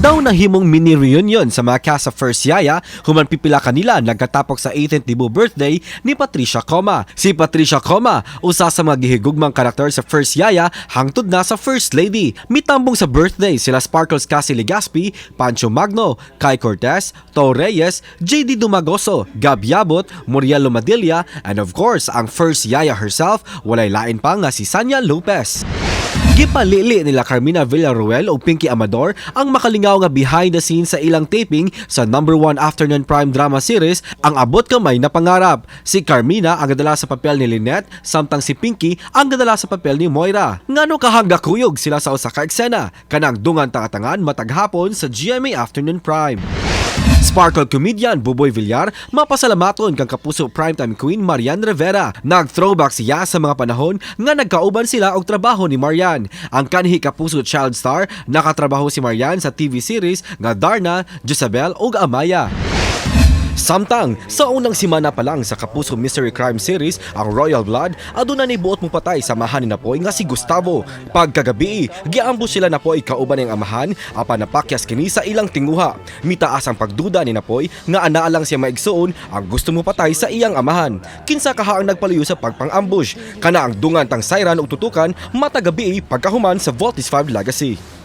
Daw nahimong mini reunion sa mga cast sa First Yaya human pipila kanila nagkatapok sa 18th debut birthday ni Patricia Coma. Si Patricia Coma, usa sa mga gihigugmang karakter sa First Yaya hangtod na sa First Lady. Mitambong sa birthday sila Sparkles Cassie Legaspi, Pancho Magno, Kai Cortez, To Reyes, JD Dumagoso, Gab Yabut, Muriel Lomadilla, and of course, ang First Yaya herself, walay lain pa nga si Sanya Lopez. Gipalili nila Carmina Villaruel o Pinky Amador ang makalingaw nga behind the scenes sa ilang taping sa number one afternoon prime drama series, Ang Abot Kamay na Pangarap. Si Carmina ang gadala sa papel ni Lynette, samtang si Pinky ang gadala sa papel ni Moira. Ngano kahangga kuyog sila sa usa ka eksena? Kanang dungan tangatangan matag hapon sa GMA Afternoon Prime. Sparkle comedian Buboy Villar mapasalamaton kang Kapuso primetime queen Marian Rivera. Nag-throwback siya sa mga panahon nga nagkauban sila og trabaho ni Marian. Ang kanhi Kapuso child star nakatrabaho si Marian sa TV series nga Darna, Jezebel ug Amaya. Samtang, sa unang simana pa lang sa Kapuso Mystery Crime Series, ang Royal Blood, aduna ni buot mopatay sa amahan ni Napoy nga si Gustavo. Pagkagabi, giambush sila Napoy kauban ng amahan apan napakyas kini sa ilang tinguha. Mitaas ang pagduda ni Napoy nga anaa lang siya maigsuon ang gusto mopatay sa iyang amahan. Kinsa kaha ang nagpaluyo sa pagpang-ambush? Kana ang dungan tang sayran ug tutukan matag gabii pagkahuman sa Voltes 5 Legacy.